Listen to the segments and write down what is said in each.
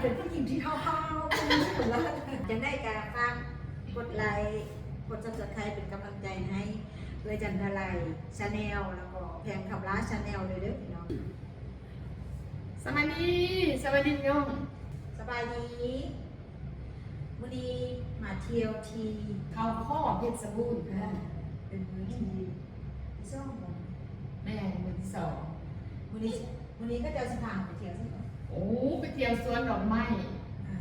ເປັນຜູ້ຍິງທີ່ຫ້າວໆ ຄົນໜຶ່ງ. ຈັ່ງໃດກໍຝາກກົດໄລ ກົດ Subscribe ເປັນກຳລັງໃຈໃຫ້ເອື້ອຍຈັນທະໄລ Channel ແລ້ວກໍແພງຄຳລາ Channel ເດີເດີພີ່ນ້ອງ. ສະບາຍດີ ສະບາຍດີພີ່ນ້ອງ ສະບາຍດີ. ມື້ນີ້ມາທ່ຽວທີ່ເຂົາຄໍ້ ເພັດສະບູນ. ເປັນມື້ທີ ທີສອງບໍ? ແມ່ນ ມື້ທີສອງ. ມື້ນີ້ ມື້ນີ້ເຂົາເຈົ້າຊິພາໄປທ່ຽວໃສ? ໂອ້ ໄປທ່ຽວສວນດອກໄມ້. ອ່າ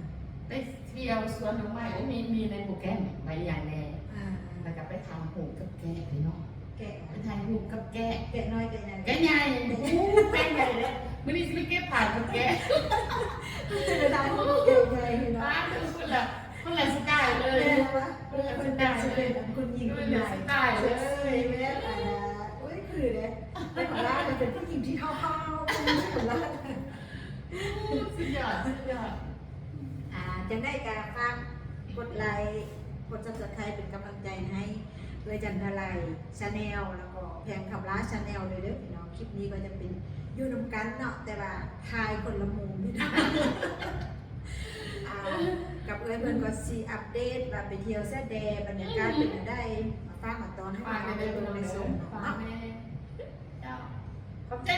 ໄປທ່ຽວສວນດອກໄມ້. ໂອ້ ມີ ມີໃນໂປຣແກຣມໄວ້ຢ່າງແນ່. ອ່າ ແລ້ວກໍໄປຖ່າຍຮູບກັບແກະພີ່ນ້ອງ. ແກະ ໄປຖ່າຍຮູບກັບແກະ. ແກະນ້ອຍແກະໃຫຍ່? ແກະໃຫຍ່. ໂອ້ ແກະໃຫຍ່ເດ້. ມື້ນີ້ຊິໄປເກັບຜ້າກັບແກະ. ໄປຖ່າຍຮູບກັບແກະໃຫຍ່ເນາະ. ປ້າ ຄືຄົນລະ ຄົນລະສະໄຕລ໌ເລີຍ. ແມ່ນບໍ່? ຄົນລະສະໄຕລ໌ເລີຍ. ຄົນຍິງ ຄົນລະສະໄຕລ໌ເລີຍ. ເຊັກຊີແບບອັນ ໂອ້ຍ ຄືເດ້. ແຕ່ຂອງລາວເປັນຜູ້ຍິງທີ່ຫ້າວໆ ຄົນໜຶ່ງຂອງລາວ. ສຸດຍອດ ສຸດຍອດ. ອ່າ ຈັ່ງໃດກໍຝາກກົດໄລ ກົດ Subscribe ເປັນກຳລັງໃຈໃຫ້ເອື້ອຍຈັນທະໄລ Channel ແລ້ວກໍແພງຄຳລາ Channel ເດີເດີ ພີ່ນ້ອງ. ຄລິບນີ້ກໍຈະເປັນຢູ່ນຳກັນເນາະ ແຕ່ວ່າຖ່າຍຄົນລະມຸມ ພີ່ນ້ອງ. ອ່າ ກັບເອື້ອຍເພິ່ນກໍຊິອັບເດດວ່າໄປທ່ຽວໃສແດ່ ບັນຍາກາດເປັນແນວໃດ ມາຝາກມາຕ້ອນໃຫ້ພີ່ນ້ອງໄດ້ເບິ່ງໄດ້ຊົມເນາະ. ຝາກແດ່ ເຈົ້າ ຂອບໃຈ